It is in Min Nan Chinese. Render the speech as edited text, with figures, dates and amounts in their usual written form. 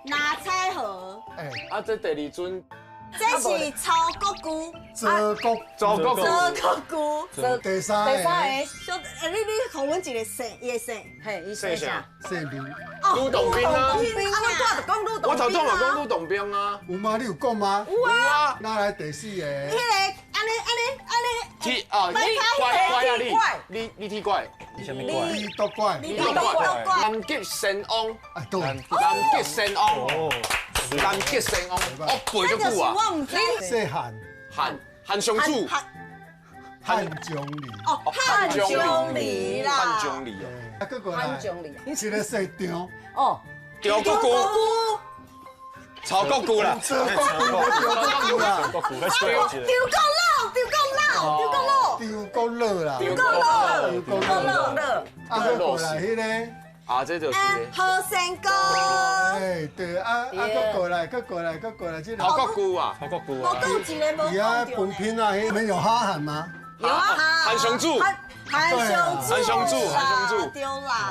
拿彩荷。哎，啊，這第二陣這是曹國舅，周國周國周國舅。第三第三個個，小，欸，你予阮一個姓，伊的姓。嘿，伊姓啥？姓劉，呂洞賓啊！啊，我拄就講呂洞賓。我頭拄嘛講呂洞賓啊。有嗎？你有講嗎？有啊。那來第四個。彼個按呢按呢按呢。鐵啊！怪怪啊你！你你鐵怪？你啥物怪？李獨怪。李獨怪。南極仙翁。啊對。南極仙翁。南極仙翁，我背足久啊。我毋知。姓韓。韓韓商主。漢鍾離。哦，漢鍾離啦。漢鍾離哦。啊，閣過來。漢鍾離。這個姓張。哦。張國舅。曹國舅啦。曹國舅啦。曹國舅。張國老，張國老，張國老。張國老啦。張國老。張國老。啊，閣過來彼个。啊，這就是。何仙姑。哎，對，啊啊，閣過來，閣過來，閣過來，這個。曹國舅啊，曹國舅啊。我講一个無伊啊，本品啊，彼有哈韓嗎？有啊，韓商主。韓商主。韓商主，韓商主。對啦。